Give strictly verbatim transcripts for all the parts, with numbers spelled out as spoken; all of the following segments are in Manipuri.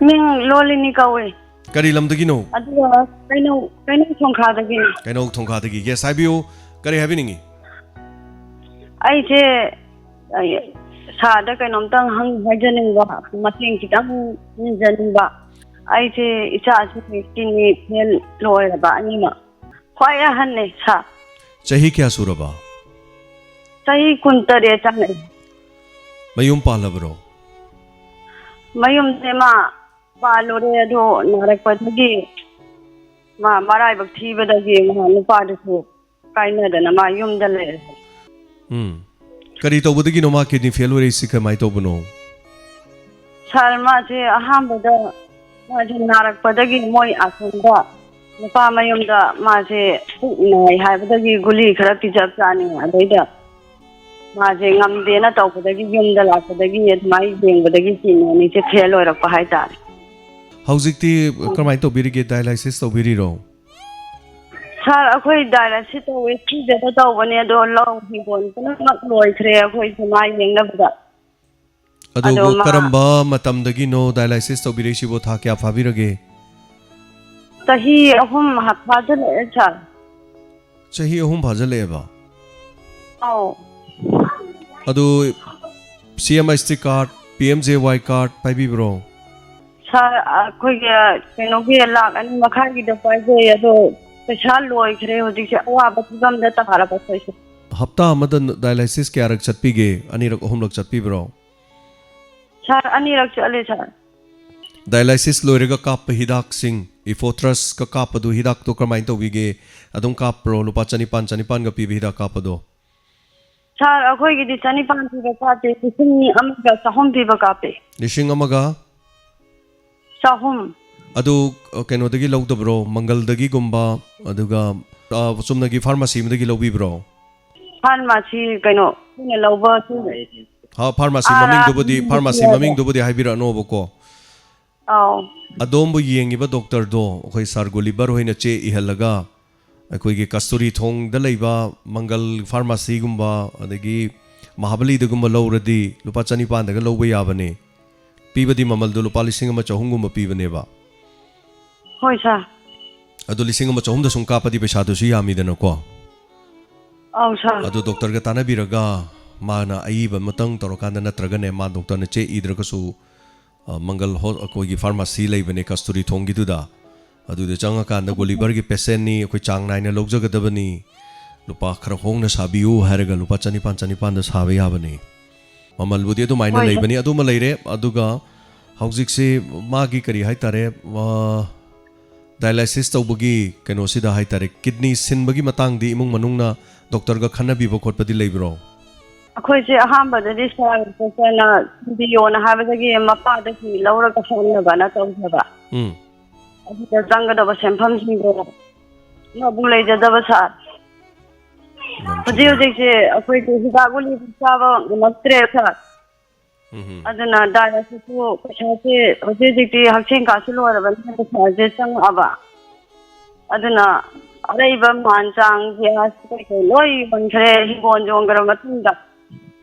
ꯃꯤꯡ ꯂꯣꯂꯤꯅꯤ ꯀꯧꯏ꯫ ꯀꯔꯤ ꯂꯝꯗꯒꯤꯅꯣ? ꯑꯗꯨꯒ ꯀꯩꯅꯧ, ꯀꯩꯅꯧ ꯊꯣꯡꯈꯥꯗꯒꯤꯅꯤ꯫ ꯀꯩꯅꯧ ꯊꯣꯡꯈꯥꯗꯒꯤ꯫ Yes, ꯍꯥꯏꯕꯤꯌꯨ꯫ ꯀꯔꯤ ꯍꯥꯏꯕꯤꯅꯤꯡꯉꯤ? ꯑꯩꯁꯦ, ꯑꯩ ꯁꯥꯔꯗ ꯀꯩꯅꯣꯝꯇꯪ ꯍꯪ ꯍꯥꯏꯖꯅꯤꯡꯕ, ꯃꯇꯦꯡ ꯈꯤꯇꯪ ꯅꯤꯖꯅꯤꯡꯕ꯫ ꯑꯩꯁꯦ ꯏꯆꯥꯁꯤꯡ ꯀꯤꯗꯅꯤ ꯐꯦꯜ ꯑꯣꯏꯔꯕ ꯑꯅꯤꯃꯛ꯫ ꯈ꯭ꯋꯥꯏ ꯑꯍꯟꯅꯦ, ꯁꯥꯔ꯫ ꯆꯍꯤ ꯀꯌꯥ ꯁꯨꯔꯕ? ꯆꯍꯤ ꯀꯨꯟꯇꯔꯦꯠ ꯆꯪꯉꯛꯑꯦ꯫ ꯃꯌꯨꯝ ꯄꯥꯜꯂꯕꯔꯣ? ꯃꯌꯨꯝꯁꯦ ꯃꯥ ꯄꯥꯜꯂꯨꯔꯦ, ꯑꯗꯣ ꯅꯥꯔꯛꯄꯗꯒꯤ, ꯃꯥ ꯃꯔꯥꯏꯕꯛ ꯊꯤꯕꯗꯒꯤ ꯃꯥ ꯅꯨꯄꯥꯗꯨꯁꯨ ꯀꯥꯏꯅꯗꯅ ꯃꯥ ꯌꯨꯝꯗ ꯂꯩꯔꯦ꯫ ꯎꯝ꯫ ꯀꯔꯤ ꯇꯧꯕꯗꯒꯤꯅꯣ ꯃꯥ ꯀꯤꯗꯅꯤ ꯐꯦꯜ ꯑꯣꯏꯔꯛꯏꯁꯤ? ꯀꯃꯥꯏꯅ ꯇꯧꯕꯅꯣ? ꯁꯥꯔ, ꯃꯥꯁꯦ ꯑꯍꯥꯟꯕꯗ ꯃꯥꯁꯦ ꯅꯥꯔꯛꯄꯗꯒꯤ ꯃꯣꯏ ꯑꯁꯣꯝꯗ ꯅꯨꯄꯥ ꯃꯌꯨꯝꯗ ꯃꯥꯁꯦ ꯄꯨꯛ ꯅꯥꯏ ꯍꯥꯏꯕꯗꯒꯤ ꯒꯨꯂꯤ ꯈꯔ ꯄꯤꯖꯕꯖꯥꯠꯅꯤ꯫ ꯑꯗꯩꯗ ꯃꯥꯁꯦ ꯉꯝꯗꯦꯅ ꯇꯧꯕꯗꯒꯤ ꯌꯨꯝꯗ ꯂꯥꯛꯄꯗꯒꯤ ꯑꯗꯨꯃꯥꯏꯅ ꯌꯦꯡꯕꯗꯒꯤ ꯀꯤꯗꯅꯤꯁꯦ ꯐꯦꯜ ꯑꯣꯏꯔꯛꯄ ꯍꯥꯏꯇꯥꯔꯦ꯫ ꯍꯧꯖꯤꯛꯇꯤ ꯀꯃꯥꯏꯅ ꯇꯧꯕꯤꯔꯤꯒꯦ? ꯗꯥꯏꯂꯥꯏꯁꯤꯁ ꯇꯧꯕꯤꯔꯤꯔꯣ? ꯁꯥꯔ, ꯑꯩꯈꯣꯏ ꯗꯥꯏꯂꯥꯏꯁꯤꯁ ꯇꯧꯋꯦ, ꯐ꯭ꯔꯤꯗ ꯇꯧꯕꯅꯦ, ꯑꯗꯣ ꯂꯧ ꯍꯤꯡꯒꯣꯜ ꯄꯨꯝꯅꯃꯛ ꯂꯣꯏꯈ꯭ꯔꯦ ꯑꯩꯈꯣꯏ ꯁꯨꯃꯥꯏ ꯌꯦꯡꯅꯕꯗ꯫ ꯑꯗꯣ ꯑꯗꯣ ꯃꯥ ꯀꯔꯝꯕ ꯃꯇꯝꯗꯒꯤꯅꯣ ꯗꯥꯏꯂꯥꯏꯁꯤꯁ ꯇꯧꯕꯤꯔꯛꯏꯁꯤꯕꯣ? ꯊꯥ ꯀꯌꯥ ꯐꯥꯕꯤꯔꯒꯦ? ꯆꯍꯤ ꯑꯍꯨꯝ ꯐꯥꯖꯤꯜꯂꯛꯑꯦ, ꯁꯥꯔ꯫ ꯆꯍꯤ ꯑꯍꯨꯝ ꯐꯥꯖꯤꯜꯂꯛꯑꯦꯕ? ꯑꯧ꯫ ꯑꯗꯨ C M S T card, P M J Y card ꯄꯥꯏꯕꯤꯕ꯭ꯔꯣ? ꯁꯥꯔ, ꯑꯩꯈꯣꯏꯒꯤ ꯀꯩꯅꯣꯒꯤ ꯂꯥꯛ ꯑꯅꯤ ꯃꯈꯥꯏꯒꯤꯗꯣ ꯄꯥꯏꯖꯩ, ꯑꯗꯣ ꯄꯩꯁꯥ ꯂꯣꯏꯈ꯭ꯔꯦ꯫ ꯍꯧꯖꯤꯛꯁꯦ ꯑꯋꯥꯕ ꯐꯤꯕꯝꯗ ꯇꯥꯔꯕ ꯑꯩꯈꯣꯏꯁꯦ꯫ ꯍꯞꯇꯥ ꯑꯃꯗ ꯗꯥꯏꯂꯥꯏꯁꯤꯁ ꯀꯌꯥꯔꯛ ꯆꯠꯄꯤꯒꯦ? ꯑꯅꯤꯔꯛ, ꯑꯍꯨꯝꯂꯛ ꯆꯠꯄꯤꯕ꯭ꯔꯣ? ꯁꯥꯔ, ꯑꯅꯤꯔꯛ ꯆꯠꯂꯦ, ꯁꯥꯔ꯫ ꯗꯥꯏꯂꯥꯏꯁꯤꯁ ꯂꯣꯏꯔꯒ ꯀꯥꯞꯄ ꯍꯤꯗꯥꯛꯁꯤꯡ, ꯏꯐꯣꯇ꯭ꯔꯁꯀ ꯀꯥꯞꯄꯗꯨ, ꯍꯤꯗꯥꯛꯇꯣ ꯀꯔꯝꯍꯥꯏꯅ ꯇꯧꯕꯤꯒꯦ? ꯑꯗꯨꯝ ꯀꯥꯞꯄ꯭ꯔꯣ? ꯂꯨꯄꯥ ꯆꯅꯤꯄꯥꯟ, ꯆꯅꯤꯄꯥꯟꯒ ꯄꯤꯕ ꯍꯤꯗꯥꯛ ꯀꯥꯞꯄꯗꯣ? ꯁꯥꯔ, ꯑꯩꯈꯣꯏꯒꯤꯗꯤ ꯆꯅꯤꯄꯥꯟ ꯄꯤꯕ ꯀꯥꯞꯇꯦ, ꯂꯤꯁꯤꯡ ꯑꯃꯒ ꯆꯍꯨꯝ ꯄꯤꯕ ꯀꯥꯞꯄꯦ꯫ ꯂꯤꯁꯤꯡ ꯑꯃꯒ? ꯆꯍꯨꯝ꯫ ꯑꯗꯨ, ꯑ, ꯀꯩꯅꯣꯗꯒꯤ ꯂꯧꯗꯕ꯭ꯔꯣ? ꯃꯪꯒꯜꯗꯒꯤꯒꯨꯝꯕ, ꯑꯗꯨꯒ, ꯑ, ꯆꯨꯝꯅꯒꯤ ꯐꯥꯔꯃꯥꯁꯤ ꯑꯃꯗꯒꯤ ꯂꯧꯕꯤꯕ꯭ꯔꯣ? ꯐꯥꯔꯃꯥꯁꯤ, ꯀꯩꯅꯣ, ꯑꯩꯈꯣꯏꯅ ꯂꯧꯕ ꯁꯤ ꯍꯥ, ꯐꯥꯔꯃꯥꯁꯤ ꯑꯥꯔ ꯃꯃꯤꯡꯗꯨꯕꯨꯗꯤ, ꯑꯥꯔ ꯐꯥꯔꯃꯥꯁꯤ ꯍꯥꯏꯕ꯫ ꯃꯃꯤꯡꯗꯨꯕꯨꯗꯤ ꯍꯥꯏꯕꯤꯔꯛꯑꯅꯣꯕꯀꯣ꯫ ꯑꯧ꯫ ꯑꯗꯣꯝꯕꯨ ꯌꯦꯡꯉꯤꯕ ꯗꯣꯛꯇꯔꯗꯣ ꯑꯩꯈꯣꯏ ꯁꯥꯔ ꯒꯨꯂꯤꯕꯔ ꯍꯣꯏꯅ ꯆꯦ ꯏꯍꯜꯂꯒ ꯑꯩꯈꯣꯏꯒꯤ ꯀꯁꯇꯨꯔꯤ ꯊꯣꯡꯗ ꯂꯩꯕ ꯃꯪꯒꯜ ꯐꯥꯔꯃꯥꯁꯤꯒꯨꯝꯕ, ꯑꯗꯒꯤ ꯃꯍꯥꯕꯂꯤꯗꯒꯨꯝꯕ ꯂꯧꯔꯗꯤ ꯂꯨꯄꯥ ꯆꯅꯤꯄꯥꯟꯗꯒ ꯂꯧꯕ ꯌꯥꯕꯅꯤ꯫ ꯄꯤꯕꯗꯤ ꯃꯃꯜꯗꯣ ꯂꯨꯄꯥ ꯂꯤꯁꯤꯡ ꯑꯃ ꯆꯍꯨꯝꯒꯨꯝꯕ ꯄꯤꯕꯅꯦꯕ꯫ ꯍꯣꯏ ꯁꯥꯔ꯫ ꯑꯗꯣ ꯂꯤꯁꯤꯡ ꯑꯃ ꯆꯍꯨꯝꯗ ꯁꯨꯝ ꯀꯥꯞꯄꯗꯤ ꯄꯩꯁꯥꯗꯨꯁꯨ ꯌꯥꯝꯃꯤꯗꯅꯀꯣ꯫ ꯑꯧ ꯁꯥꯔ꯫ ꯑꯗꯣ ꯗꯣꯛꯇꯔꯒ ꯇꯥꯟꯅꯕꯤꯔꯒ, ꯃꯥꯅ ꯑꯏꯕ ꯑꯃꯇꯪ ꯇꯧꯔꯀꯥꯟꯗ, ꯅꯠꯇ꯭ꯔꯒꯅꯦ, ꯃꯥ ꯗꯣꯛꯇꯔꯅ ꯆꯦ ꯏꯗ꯭ꯔꯒꯁꯨ, ꯑ, ꯃꯪꯒꯜ ꯍꯣ-, ꯑꯩꯈꯣꯏꯒꯤ ꯐꯥꯔꯃꯥꯁꯤ ꯂꯩꯕꯅꯦ ꯀꯁꯇꯨꯔꯤ ꯊꯣꯡꯒꯤꯗꯨꯗ, ꯑꯗꯨꯗ ꯆꯪꯉꯀꯥꯟꯗ, "ꯒꯨꯂꯤꯚꯔꯒꯤ ꯄꯦꯁꯦꯟꯅꯤ, ꯑꯩꯈꯣꯏ ꯆꯥꯡ ꯅꯥꯏꯅ ꯂꯧꯖꯒꯗꯕꯅꯤ, ꯂꯨꯄꯥ ꯈꯔ ꯍꯣꯡꯅ ꯁꯥꯕꯤꯌꯨ" ꯍꯥꯏꯔꯒ ꯂꯨꯄꯥ ꯆꯅꯤꯄꯥꯟ, ꯆꯅꯤꯄꯥꯟꯗ ꯁꯥꯕ ꯌꯥꯕꯅꯤ꯫ ꯃꯃꯜꯕꯨꯗꯤ ꯑꯗꯨꯃꯥꯏꯅ ꯍꯣꯏ, ꯂꯩꯕꯅꯤ꯫ ꯑꯗꯨꯃ ꯂꯩꯔꯦ꯫ ꯑꯗꯨꯒ ꯍꯧꯖꯤꯛꯁꯤ ꯃꯥꯒꯤ ꯀꯔꯤ ꯍꯥꯏꯇꯥꯔꯦ, ꯑ, ꯗꯥꯏꯂꯥꯏꯁꯤꯁ ꯇꯧꯕꯒꯤ ꯀꯩꯅꯣꯁꯤꯗ ꯍꯥꯏꯇꯥꯔꯦ, ꯀꯤꯗꯅꯤ ꯁꯤꯟꯕꯒꯤ ꯃꯇꯥꯡꯗꯤ ꯏꯃꯨꯡ ꯃꯅꯨꯡꯅ ꯗꯣꯛꯇꯔꯒ ꯈꯟꯅꯕꯤꯕ ꯈꯣꯠꯄꯗꯤ ꯂꯩꯕ꯭ꯔꯣ? ꯑꯩꯈꯣꯏꯁꯦ ꯑꯍꯥꯟꯕꯗꯗꯤ ꯁꯥꯔ ꯗꯣꯛꯇꯔꯅ ꯊꯤꯟꯕꯤꯌꯣꯅ ꯍꯥꯏꯕꯗꯒꯤ ꯃꯄꯥꯗꯒꯤ ꯂꯧꯔꯒ ꯍꯣꯠꯅꯕꯅ ꯇꯧꯖꯕ꯫ ꯎꯝ꯫ ꯑꯗꯨꯗ ꯆꯪꯒꯗꯕ ꯁꯦꯟꯐꯝꯁꯤꯡꯗꯣ ꯑꯃꯕꯨꯛ ꯂꯩꯖꯗꯕ ꯁꯥꯔ꯫ ꯌꯥꯝ ꯍꯧꯖꯤꯛ ꯆꯨꯝꯃꯦ꯫ ꯍꯧꯖꯤꯛꯁꯦ ꯑꯩꯈꯣꯏꯁꯦ ꯍꯤꯗꯥꯛ ꯒꯨꯂꯤ ꯆꯥꯕ ꯉꯝꯃꯛꯇ꯭ꯔꯦ ꯁꯥꯔ꯫ ꯎꯝ ꯍꯝ꯫ ꯑꯗꯨꯅ ꯗꯥꯏꯂꯥꯏꯁꯤꯁꯁꯨ ꯄꯩꯁꯥꯁꯦ ꯍꯧꯖꯤꯛ ꯍꯧꯖꯤꯛꯇꯤ ꯍꯛꯁꯦꯜ ꯀꯥꯠꯁꯨ ꯂꯣꯏꯔꯕꯅꯤꯅ ꯄꯩꯁꯥꯁꯦ ꯆꯪꯉꯛꯑꯕ꯫ ꯑꯗꯨꯅ ꯑꯔꯩꯕ ꯃꯥꯟ ꯆꯥꯡ ꯒ꯭ꯌꯥꯁ ꯀꯩꯀꯩ ꯂꯣꯏ ꯌꯣꯟꯈ꯭ꯔꯦ, ꯍꯤꯡꯒꯣꯜ ꯌꯣꯟꯈ꯭ꯔ ꯃꯇꯨꯡꯗ꯫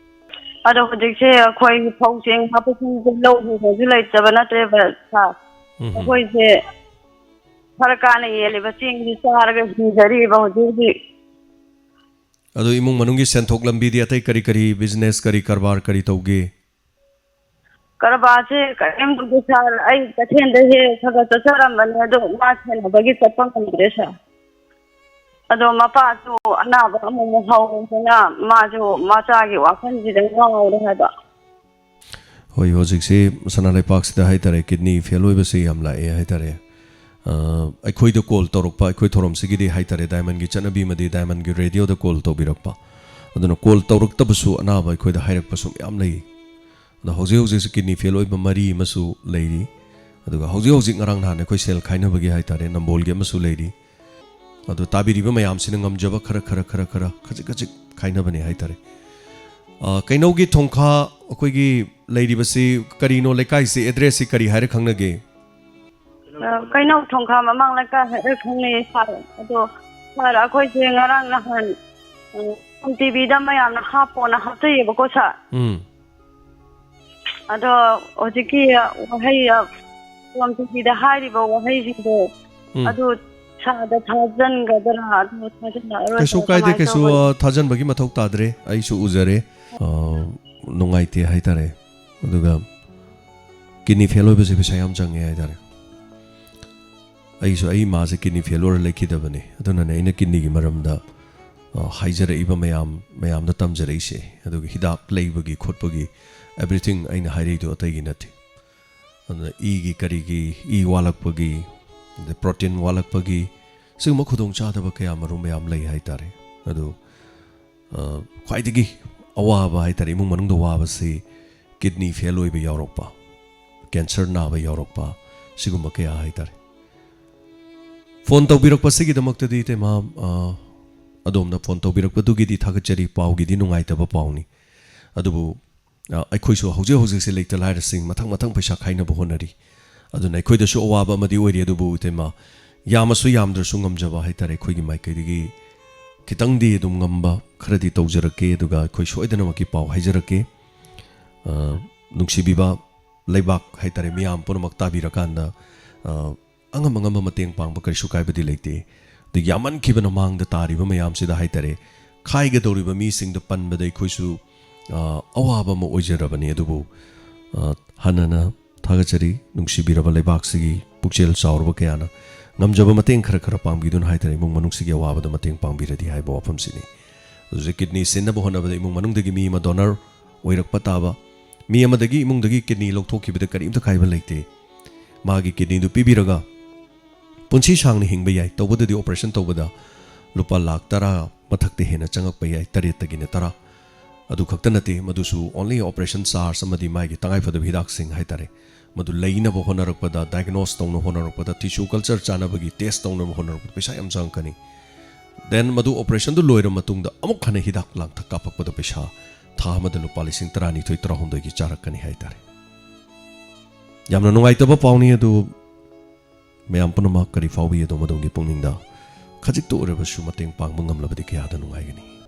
ꯑꯗꯣ ꯍꯧꯖꯤꯛꯁꯦ ꯑꯩꯈꯣꯏ ꯐꯧ ꯆꯦꯡ ꯍꯥꯞꯄꯁꯤꯡꯁꯦ ꯂꯧ ꯎꯕꯁꯨ ꯂꯩꯇꯕ ꯅꯠꯇ꯭ꯔꯦꯕ ꯁꯥꯔ꯫ ꯎꯝ ꯍꯝ꯫ ꯑꯩꯈꯣꯏꯁꯦ ꯁꯔꯀꯥꯔꯅ ꯌꯦꯜꯂꯤꯕ ꯆꯦꯡꯁꯤ ꯆꯥꯔꯒ ꯍꯤꯡꯖꯔꯤꯕ ꯍꯧꯖꯤꯛ ꯍꯧꯖꯤꯛ꯫ ꯑꯗꯣ ꯏꯃꯨꯡ ꯃꯅꯨꯡꯒꯤ ꯁꯦꯟꯊꯣꯛ ꯂꯝꯕꯤꯗꯤ ꯑꯇꯩ ꯀꯔꯤ ꯀꯔꯤ ꯕꯤꯖꯤꯅꯦꯁ, ꯀꯔꯤ ꯀꯔꯕꯥꯔ ꯀꯔꯤ ꯇꯧꯒꯦ? ꯀꯔꯕꯥꯔꯁꯦ ꯀꯔꯤꯝ ꯇꯧꯗꯦ ꯁꯥꯔ꯫ ꯑꯩ ꯀꯩꯊꯦꯜꯗ ꯍꯦꯛ ꯈꯔ ꯈꯔ ꯆꯠꯆꯔꯝꯕꯅꯦ, ꯑꯗꯣ ꯃꯥ ꯁꯦꯟꯅꯕꯒꯤ ꯆꯠꯄ ꯉꯝꯗ꯭ꯔꯦ ꯁꯥꯔ꯫ ꯑꯗꯣ ꯃꯄꯥꯁꯨ ꯑꯅꯥꯕ ꯑꯃꯨꯛꯃꯨꯛ ꯍꯧꯕꯅ ꯃꯥꯁꯨ ꯃꯆꯥꯒꯤ ꯋꯥꯈꯜꯁꯤꯗ ꯉꯥꯎꯔꯦ ꯍꯥꯏꯕ꯫ ꯍꯣꯏ, ꯍꯧꯖꯤꯛꯁꯤ ꯁꯅꯥ ꯂꯩꯄꯥꯛꯁꯤꯗ ꯍꯥꯏꯇꯥꯔꯦ, ꯀꯤꯗꯅꯤ ꯐꯦꯜ ꯑꯣꯏꯕꯁꯤ ꯌꯥꯝ ꯂꯥꯛꯑꯦ ꯍꯥꯏꯇꯥꯔꯦ꯫ ꯑ, ꯑꯩꯈꯣꯏꯗ ꯀꯣꯜ ꯇꯧꯔꯛꯄ, ꯑꯩꯈꯣꯏ ꯊꯧꯔꯝꯁꯤꯒꯤꯗꯤ ꯍꯥꯏꯇꯥꯔꯦ, ꯗꯥꯏꯃꯟꯒꯤ ꯆꯠꯅꯕꯤ ꯑꯃꯗꯤ ꯗꯥꯏꯃꯟꯒꯤ ꯔꯦꯗꯤꯑꯣꯗ ꯀꯣꯜ ꯇꯧꯕꯤꯔꯛꯄ, ꯑꯗꯨꯅ ꯀꯣꯜ ꯇꯧꯔꯛꯇꯕꯁꯨ ꯑꯅꯥꯕ ꯑꯩꯈꯣꯏꯗ ꯍꯥꯏꯔꯛꯄꯁꯨ ꯃꯌꯥꯝ ꯂꯩ꯫ ꯑꯗꯣ ꯍꯧꯖꯤꯛ ꯍꯧꯖꯤꯛꯁꯤ ꯀꯤꯗꯅꯤ ꯐꯦꯜ ꯑꯣꯏꯕ ꯃꯔꯤ ꯑꯃꯁꯨ ꯂꯩꯔꯤ꯫ ꯑꯗꯨꯒ ꯍꯧꯖꯤꯛ ꯍꯧꯖꯤꯛ ꯉꯔꯥꯡ ꯅꯍꯥꯟ ꯑꯩꯈꯣꯏ ꯁꯦꯜ ꯈꯥꯏꯅꯕꯒꯤ ꯍꯥꯏꯇꯥꯔꯦ, ꯅꯝꯕꯣꯜꯒꯤ ꯑꯃꯁꯨ ꯂꯩꯔꯤ꯫ ꯑꯗꯣ ꯇꯥꯕꯤꯔꯤꯕ ꯃꯌꯥꯝꯁꯤꯅ ꯉꯝꯖꯕ ꯈꯔ, ꯈꯔ, ꯈꯔ, ꯈꯔ, ꯈꯖꯤꯛ ꯈꯖꯤꯛ ꯈꯥꯏꯅꯕꯅꯦ ꯍꯥꯏꯇꯥꯔꯦ꯫ ꯑ, ꯀꯩꯅꯧꯒꯤ ꯊꯣꯡꯈꯥ ꯑꯩꯈꯣꯏꯒꯤ ꯂꯩꯔꯤꯕꯁꯤ ꯀꯔꯤꯅꯣ? ꯂꯩꯀꯥꯏꯁꯤ, ꯑꯦꯗ꯭ꯔꯦꯁꯁꯤ ꯀꯔꯤ ꯍꯥꯏꯔ ꯈꯪꯅꯒꯦ? ꯑ, ꯀꯩꯅꯧ ꯊꯣꯡꯈꯥ ꯃꯃꯥꯡ ꯂꯩꯀꯥꯏ ꯍꯥꯏꯔ ꯈꯪꯅꯩꯌꯦ ꯁꯥꯔ꯫ ꯑꯗꯣ ꯁꯥꯔ, ꯑꯩꯈꯣꯏꯁꯦ ꯉꯔꯥꯡ ꯅꯍꯥꯟ, ꯑ, ꯇꯤꯚꯤꯗ ꯃꯌꯥꯝꯅ ꯍꯥꯞꯄꯣꯅ ꯍꯥꯞꯆꯩꯌꯦꯕꯀꯣ ꯁꯥꯔ꯫ ꯎꯝ꯫ ꯑꯗꯣ ꯍꯧꯖꯤꯛꯀꯤ ꯋꯥꯍꯩ, ꯐꯣꯟ ꯇꯤꯚꯤꯗ ꯍꯥꯏꯔꯤꯕ ꯋꯥꯍꯩꯁꯤꯡꯗꯣ, ꯎꯝ꯫ ꯑꯗꯨ ꯁꯥꯗ ꯊꯥꯖꯟꯒꯗ꯭ꯔꯥ? ꯑꯗꯨ ꯊꯥꯖꯜꯂꯛꯑꯔꯣꯏꯗ꯭ꯔꯥ? ꯀꯩꯁꯨ ꯀꯥꯏꯗꯦ, ꯀꯃꯥꯏꯅ ꯀꯩꯁꯨ, ꯇꯧꯕꯅꯣ? ꯑ, ꯊꯥꯖꯟꯕꯒꯤ ꯃꯊꯧ ꯇꯥꯗ꯭ꯔꯦ꯫ ꯑꯩꯁꯨ ꯎꯖꯔꯦ꯫ ꯑ, ꯅꯨꯡꯉꯥꯏꯇꯦ ꯍꯥꯏꯇꯥꯔꯦ꯫ ꯑꯗꯨꯒ ꯀꯤꯗꯅꯤ ꯐꯦꯜ ꯑꯣꯏꯕꯁꯦ ꯄꯩꯁꯥ ꯌꯥꯝ ꯆꯪꯉꯦ ꯍꯥꯏꯇꯥꯔꯦ꯫ ꯑꯩꯁꯨ ꯑꯩ ꯏꯃꯥꯁꯦ ꯀꯤꯗꯅꯤ ꯐꯦꯜ ꯑꯣꯏꯔ ꯂꯩꯈꯤꯗꯕꯅꯦ꯫ ꯑꯗꯨꯅꯅꯦ ꯑꯩꯅ ꯀꯤꯗꯅꯤꯒꯤ ꯃꯔꯝꯗ, ꯑ, ꯍꯥꯏꯖꯔꯛꯏꯕ ꯃꯌꯥꯝ, ꯃꯌꯥꯝꯗ ꯇꯝꯖꯔꯛꯏꯁꯦ꯫ ꯑꯗꯨꯒ ꯍꯤꯗꯥꯛ ꯂꯩꯕꯒꯤ ꯈꯣꯠꯄꯒꯤ everything ꯑꯩꯅ ꯍꯥꯏꯔꯛꯏꯗꯣ ꯑꯇꯩꯒꯤ ꯅꯠꯇꯦ꯫ ꯑꯗꯨꯅ ꯏꯒꯤ ꯀꯔꯤꯒꯤ, ꯏ ꯋꯥꯠꯂꯛꯄꯒꯤ, ꯑꯗꯩ protein ꯋꯥꯠꯂꯛꯄꯒꯤ, ꯁꯤꯒꯨꯝꯕ ꯈꯨꯗꯣꯡꯆꯥꯗꯕ ꯀꯌꯥ ꯃꯔꯨꯝ ꯃꯌꯥꯝ ꯂꯩ ꯍꯥꯏꯇꯥꯔꯦ꯫ ꯑꯗꯨ, ꯑ, ꯈ꯭ꯋꯥꯏꯗꯒꯤ ꯑꯋꯥꯕ ꯍꯥꯏꯇꯥꯔꯦ, ꯏꯃꯨꯡ ꯃꯅꯨꯡꯗ ꯋꯥꯕꯁꯤ ꯀꯤꯗꯅꯤ ꯐꯦꯜ ꯑꯣꯏꯕ ꯌꯥꯎꯔꯛꯄ, ꯀꯦꯟꯁꯔ ꯅꯥꯕ ꯌꯥꯎꯔꯛꯄ, ꯁꯤꯒꯨꯝꯕ ꯀꯌꯥ ꯍꯥꯏꯇꯥꯔꯦ꯫ ꯐꯣꯟ ꯇꯧꯕꯤꯔꯛꯄꯁꯤꯒꯤꯗꯃꯛꯇꯗꯤ ꯏꯇꯩꯃ, ꯑ, ꯑꯗꯣꯝꯅ ꯐꯣꯟ ꯇꯧꯕꯤꯔꯛꯄꯗꯨꯒꯤꯗꯤ ꯊꯥꯒꯠꯆꯔꯤ, ꯄꯥꯎꯒꯤꯗꯤ ꯅꯨꯡꯉꯥꯏꯇꯕ ꯄꯥꯎꯅꯤ꯫ ꯑꯗꯨꯕꯨ, ꯑ, ꯑꯩꯈꯣꯏꯁꯨ ꯍꯧꯖꯤꯛ ꯍꯧꯖꯤꯛꯁꯦ ꯂꯩꯇ ꯂꯥꯏꯔꯁꯤꯡ ꯃꯊꯪ ꯃꯊꯪ ꯄꯩꯁꯥ ꯈꯥꯏꯅꯕ ꯍꯣꯠꯅꯔꯤ꯫ ꯑꯗꯨꯅ ꯑꯩꯈꯣꯏꯗꯁꯨ ꯑꯋꯥꯕ ꯑꯃꯗꯤ ꯑꯣꯏꯔꯤ, ꯑꯗꯨꯕꯨ ꯏꯇꯩꯃ, ꯌꯥꯝꯃꯁꯨ ꯌꯥꯝꯗ꯭ꯔꯁꯨ ꯉꯝꯖꯕ ꯍꯥꯏꯇꯥꯔꯦ, ꯑꯩꯈꯣꯏꯒꯤ ꯃꯥꯏꯀꯩꯗꯒꯤ ꯈꯤꯇꯪꯗꯤ ꯑꯗꯨꯝ ꯉꯝꯕ ꯈꯔꯗꯤ ꯇꯧꯖꯔꯛꯀꯦ, ꯑꯗꯨꯒ ꯑꯩꯈꯣꯏ ꯁꯣꯏꯗꯅꯃꯛꯀꯤ ꯄꯥꯎ ꯍꯥꯏꯖꯔꯛꯀꯦ꯫ ꯑ, ꯅꯨꯡꯁꯤꯕꯤꯕ ꯂꯩꯕꯥꯛ ꯍꯥꯏꯇꯥꯔꯦ, ꯃꯤꯌꯥꯝ ꯄꯨꯝꯅꯃꯛ ꯇꯥꯕꯤꯔꯀꯥꯟꯗ, ꯑ, ꯑꯉꯝ ꯑꯉꯝꯕ ꯃꯇꯦꯡ ꯄꯥꯡꯕ ꯀꯔꯤꯁꯨ ꯀꯥꯏꯕꯗꯤ ꯂꯩꯇꯦ꯫ ꯑꯗꯨ ꯌꯥꯝꯃꯟꯈꯤꯕꯅ ꯃꯥꯡꯗ ꯇꯥꯔꯤꯕ ꯃꯌꯥꯝꯁꯤꯗ ꯍꯥꯏꯇꯥꯔꯦ, ꯈꯥꯏꯒꯗꯧꯔꯤꯕ ꯃꯤꯁꯤꯡꯗ ꯄꯟꯕꯗ ꯑꯩꯈꯣꯏꯁꯨ, ꯑ, ꯑꯋꯥꯕ ꯑꯃ ꯑꯣꯏꯖꯔꯕꯅꯤ꯫ ꯑꯗꯨꯕꯨ, ꯑ, ꯍꯟꯅꯅ ꯊꯥꯒꯠꯆꯔꯤ, ꯅꯨꯡꯁꯤꯕꯤꯔꯕ ꯂꯩꯕꯥꯛꯁꯤꯒꯤ ꯄꯨꯛꯆꯦꯜ ꯆꯥꯎꯔꯕ ꯀꯌꯥꯅ ꯉꯝꯖꯕ ꯃꯇꯦꯡ ꯈꯔ ꯈꯔ ꯄꯥꯡꯕꯤꯗꯨꯅ ꯍꯥꯏꯇꯥꯔꯦ, ꯏꯃꯨꯡ ꯃꯅꯨꯡꯁꯤꯒꯤ ꯑꯋꯥꯕꯗ ꯃꯇꯦꯡ ꯄꯥꯡꯕꯤꯔꯗꯤ ꯍꯥꯏꯕ ꯋꯥꯐꯝꯁꯤꯅꯤ꯫ ꯍꯧꯖꯤꯛ ꯀꯤꯗꯅꯤ ꯁꯤꯟꯅꯕ ꯍꯣꯠꯅꯕꯗ ꯏꯃꯨꯡ ꯃꯅꯨꯡꯗꯒꯤ ꯃꯤ ꯑꯃ ꯗꯣꯅꯔ ꯑꯣꯏꯔꯛꯄ ꯇꯥꯕ, ꯃꯤ ꯑꯃꯗꯒꯤ ꯏꯃꯨꯡꯗꯒꯤ ꯀꯤꯗꯅꯤ ꯂꯧꯊꯣꯛꯈꯤꯕꯗ ꯀꯔꯤꯝꯇ ꯀꯥꯏꯕ ꯂꯩꯇꯦ꯫ ꯃꯥꯒꯤ ꯀꯤꯗꯅꯤꯗꯨ ꯄꯤꯕꯤꯔꯒ ꯄꯨꯟꯁꯤ ꯁꯥꯡꯅ ꯍꯤꯡꯕ ꯌꯥꯏ꯫ ꯇꯧꯕꯗꯗꯤ ꯑꯣꯄꯔꯦꯁꯟ ꯇꯧꯕꯗ ꯂꯨꯄꯥ ꯂꯥꯈ ꯇꯔꯥ ꯃꯊꯛꯇ ꯍꯦꯟꯅ ꯆꯪꯉꯛꯄ ꯌꯥꯏ, ꯇꯔꯦꯠꯇꯒꯤꯅ ꯇꯔꯥ꯫ ꯑꯗꯨ ꯈꯛꯇ ꯅꯠꯇꯦ, ꯃꯗꯨꯁꯨ only operation charge ꯑꯃꯗꯤ ꯃꯥꯒꯤ ꯇꯉꯥꯏꯐꯗꯕ ꯍꯤꯗꯥꯛꯁꯤꯡ ꯍꯥꯏꯇꯥꯔꯦ, ꯃꯗꯨ ꯂꯩꯅꯕ ꯍꯣꯠꯅꯔꯛꯄꯗ, diagnose ꯇꯧꯅꯕ ꯍꯣꯠꯅꯔꯛꯄꯗ, tissue culture ꯆꯥꯅꯕꯒꯤ test ꯇꯧꯅꯕ ꯍꯣꯠꯅꯔꯛꯄꯗ ꯄꯩꯁꯥ ꯌꯥꯝ ꯆꯪꯉꯛꯀꯅꯤ꯫ Then ꯃꯗꯨ operation ꯗꯨ ꯂꯣꯏꯔꯕ ꯃꯇꯨꯡꯗ ꯑꯃꯨꯛ ꯍꯟꯅ ꯍꯤꯗꯥꯛ ꯂꯥꯡꯊꯛ ꯀꯥꯞꯄꯛꯄꯗ ꯄꯩꯁꯥ ꯊꯥ ꯑꯃꯗ ꯂꯨꯄꯥ ꯂꯤꯁꯤꯡ ꯇꯔꯥꯅꯤꯊꯣꯏ, ꯇꯔꯥꯍꯨꯝꯗꯣꯏꯒꯤ ꯆꯥꯔꯛꯀꯅꯤ ꯍꯥꯏꯇꯥꯔꯦ꯫ ꯌꯥꯝꯅ ꯅꯨꯡꯉꯥꯏꯇꯕ ꯄꯥꯎꯅꯤ, ꯑꯗꯨ ꯃꯌꯥꯝ ꯄꯨꯝꯅꯃꯛ ꯀꯔꯤ ꯐꯥꯎꯕꯤ ꯑꯗꯣꯝ ꯑꯗꯣꯝꯒꯤ ꯄꯨꯛꯅꯤꯡꯗ ꯈꯖꯤꯛꯇ ꯑꯣꯏꯔꯕꯁꯨ ꯃꯇꯦꯡ ꯄꯥꯡꯕ ꯉꯝꯂꯕꯗꯤ ꯀꯌꯥꯗ ꯅꯨꯡꯉꯥꯏꯒꯅꯤ꯫